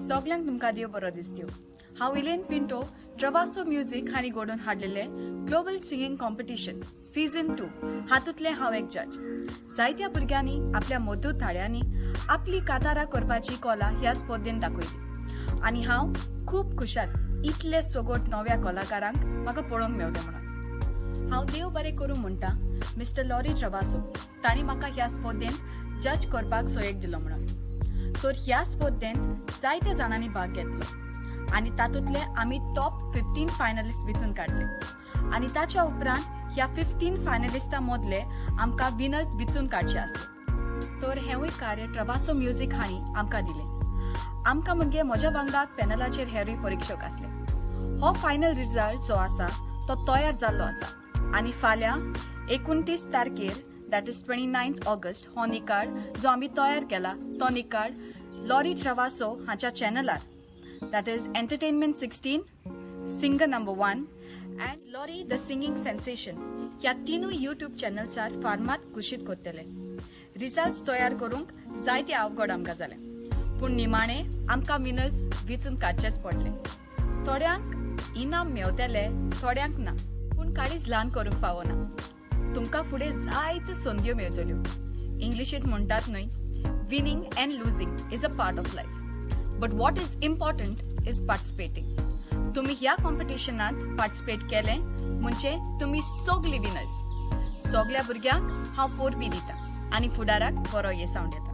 सगल्यांक तुमकां देव बरो दिसत्यो. हांव इलेन पिंटो. ट्रवासो म्युजीक हांणी घडोवन हाडलेले global singing competition season 2 हातूंतलें हांव एक जज. जायत्या भुरग्यांनी आपल्या मधूर थाळ्यांनी आपली कातारां करपाची कला ह्या स्पर्धेन दाखयली आनी हांव खूब खुशाल इतले सोगोट नव्या कलाकारांक म्हाका पळोवंक मेवलें म्हणून. हांव देव बरें करूं म्हणटा मिस्टर लॉरी ट्रवासो, तांणी म्हाका ह्या स्पर्धेन जज करपाक सोयेक दिलो म्हणून. तर ह्या स्पर्धेंत जायत्या जाणांनी भाग घेतलो आनी तातूंतले आमी टॉप 15 फायनलिस्ट वेंचून काडले आनी ताच्या उपरांत ह्या 15 फायनलिस्टां मदले आमकां विनर्स वेंचून काडचे आसले. तर हेंवूय कार्य ट्रवासो म्युजीक हांणी आमकां दिलें. आमकां म्हणजे म्हज्या वांगडा पॅनलाचेर हेरूय परिक्षक आसले. हो फायनल रिजल्ट जो आसा तो तयार जाल्लो आसा आनी फाल्यां 29 तारखेर, that is 29th August, हो निकाल जो आमी तयार केला तो निकाल लॉरी ट्रवासो हाच्या चॅनलार, that is Entertainment 16, Singer Number 1 and Lorry the Singing Sensation, ह्या तिनूय युट्यूब चॅनल्सार फार्मात घोशीत करतले. रिजल्ट्स तयार करूंक जायते अवघड आमकां जालें, पूण निमाणें आमकां विनर्स वेंचून काडचेच पडले. थोड्यांक इनाम मेवतले, थोड्यांक ना, पूण काळीज ल्हान करूंक पावना. तुमकां फुडें जायत्यो संद्यो मेळटल्यो. इंग्लिशींत म्हणटात न्हय, "Winning and losing is a part of life, but what is important is participating." तुमी ह्या कॉम्पिटिशनात पार्टिसिपेट केलें म्हणजे तुमी सगली विनर्स. सगल्या भुरग्यांक हांव पोरबी दिता आनी फुडाराक बरो येसावंक येता.